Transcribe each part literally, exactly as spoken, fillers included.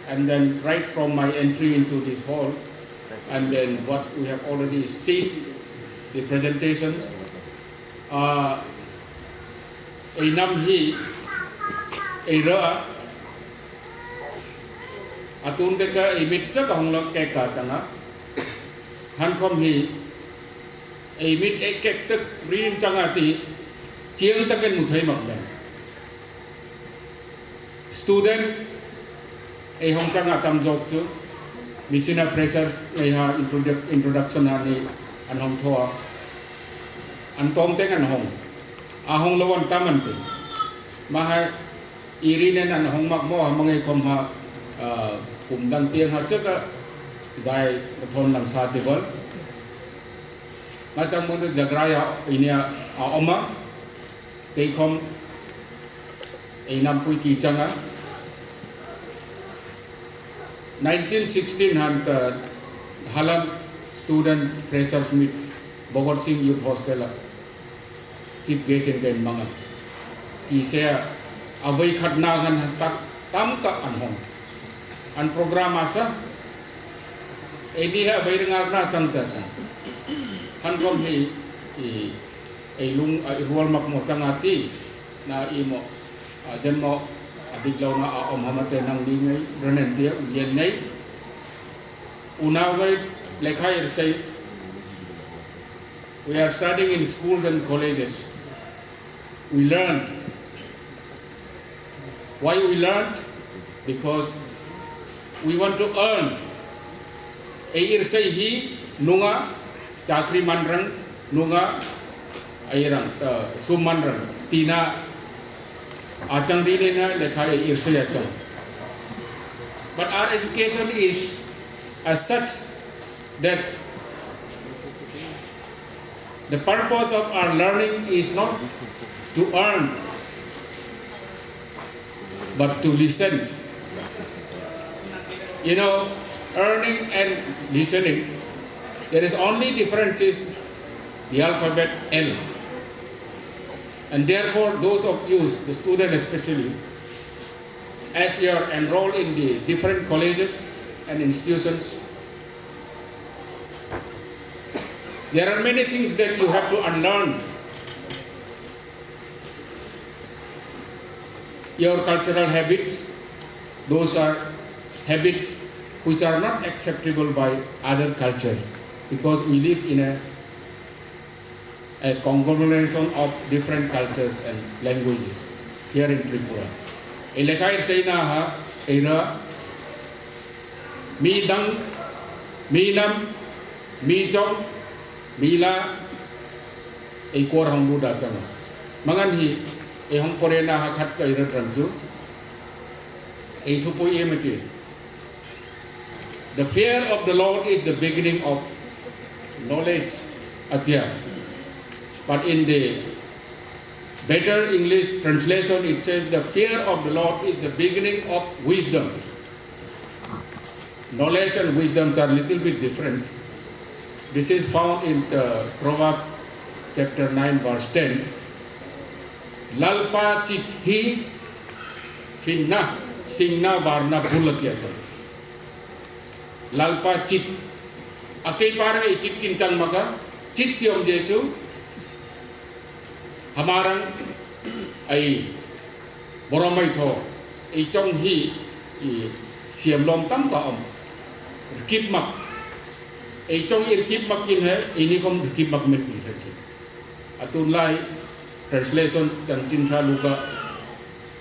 And then right from my entry into this hall, and then what we have already seen, the presentations, uh, ei nam hi, ei ra, atun te ka ei mit cha ka hong lok ke ka changa, han khom hi, ei mit ek ek tak rin changa ti, chiang tak en muthai mak dan. Student, ei hong chang atam jok chu. Misina freshers, ei ha introduc-, introduction ani an hong thoa. An tom teng an hong. A hong lo an tam an te. Ma ha iri nen an hong mak mo ha mangai kom ha, ah, kum dang tiang ha chaka jai thon lang sa table. Ma chang mo de jagra ya ini a, a oma. Teikhom ei nampui kichanga. Nineteen sixteen han ta Halam Student Freshers Meet, Bhagat Singh Youth Hostel a chief guest in kai manga. Kise a, aboi khatna han tak tam ka an hong. An program asa, ei ni ha bai ringa na chang ta chang. Han kom hi, i, ei lung, a, i rual mak mo chang ati, na i mo, a, jen mo, a, dik lau na, a, om hama te nang ni ngai, renen te, u yen ngai. Unau ngai, lekha ir sei, we are studying in schools and colleges. We learned. Why we learned? Because we want to earn. Ei irsei hi nunga chakri manrang, nunga airang, uh, sum manrang. Tina achang di nena lekha ei irsei achang. But our education is as such that the purpose of our learning is not to earn, but to listen. You know, earning and listening, there is only difference is the alphabet L. And therefore, those of you, the student especially, as you are enrolled in the different colleges and institutions, there are many things that you have to unlearn. Your cultural habits, those are habits which are not acceptable by other cultures, because we live in a a conglomeration of different cultures and languages here in Tripura. Elekai seina ha, eira, mi dang, mi nam, mi chong, mi la, ei kor hong bu da chang. Mangan hi, ei hong pore na ha khat ka eira drang ju. Ei thupu e mati. The fear of the Lord is the beginning of knowledge, atia. But in the better English translation, it says, "The fear of the Lord is the beginning of wisdom." Knowledge and wisdoms are little bit different. This is found in the Proverbs chapter nine, verse ten. Lalpa chit hi finna singna varna bulatia chang. Lalpa chit. Akei parang i chit kinchang maka, chit tiom jechu. Hamarang ai boromai tho. I chong hi i siam lom tam ka om. Rkip mak. I chong i rkip mak kin he, ini kom rkip mak met kin he. Atunlai translation chang tin sa luka,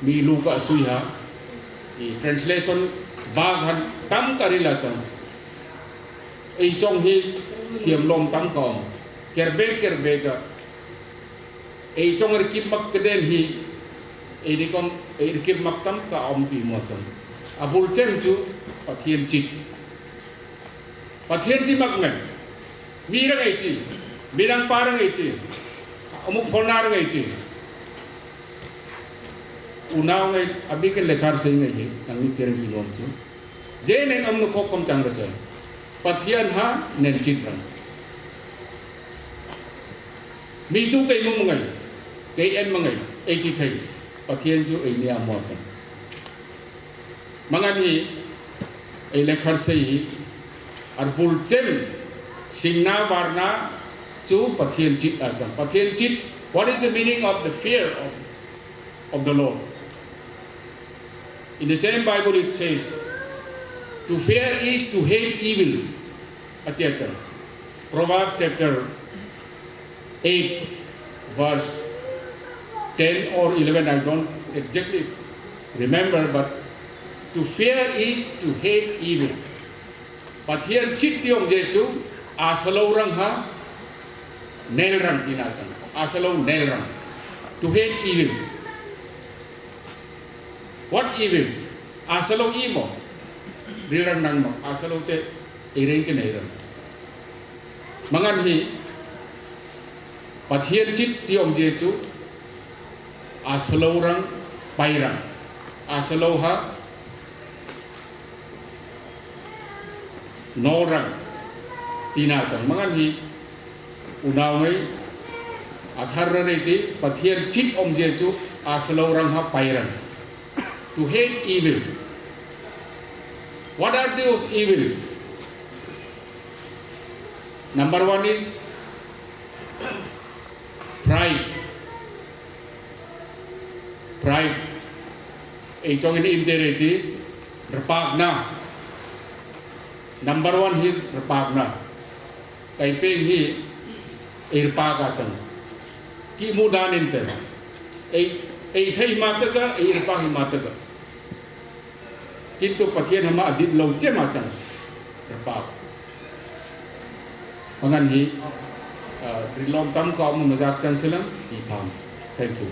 mi luka sui ha. I translation bag han tam kari la chang. Ei chong hi siam lom tam ka om. Kerbe kerbe ka. Ei chong rkip mak keden hi. Ei ni kom ei rkip mak tam ka om pi mo chang. Abul chem chu Pathian chit. Pathian chi mak men. Mi rang ei chi. Mi rang pa rang ei chi. Amuk pholna rang ei chi. Unau ngai abi ke lekhar sei ngai he. Tang ni terang ilom chu. Je nen om no kok kom chang rasa. Pathian ha nen chit rang. Mi tu kei mu mangai. Kei en mangai. Ei ti thai. Pathian chu ei ni amo chang. Mangani Ei lekhar sei hi, ar bulchem singna barna chu Pathian chit achang. Pathian chit, what is the meaning of the fear of, of the Lord? In the same Bible it says, "To fear is to hate evil." Ati achang. Proverbs chapter eight, verse ten or eleven, I don't exactly remember, but to fear is to hate evil. Pathian chit tiong je chu asalo rang ha nel rang tina chang. Asalo nel rang. To hate evils. What evils? Asalo imo. Rirang nangmo. Asalo te ireng ke nairang. Mangan hi Pathian chit tiong je chu asalo rang pairang. Asalo ha no rang tina chang. Mangan hi unawngai athar rarei ti Pathian chit om je chu asalo rang ha pairang. To hate evils. What are those evils? Number one is pride. Pride. Ei chong ini imte reti repakna. Number one hi repakna. Kaipeng hi irpa ka chang. Ki mu dan inte. Ei, ei thai ma ta ka, ei irpa hi ma ta ka. Kintu Pathian hama adit lo che ma chang. Irpa. Pangan hi, ah, drilom tam ka mu majak chang selam, i pham. Thank you.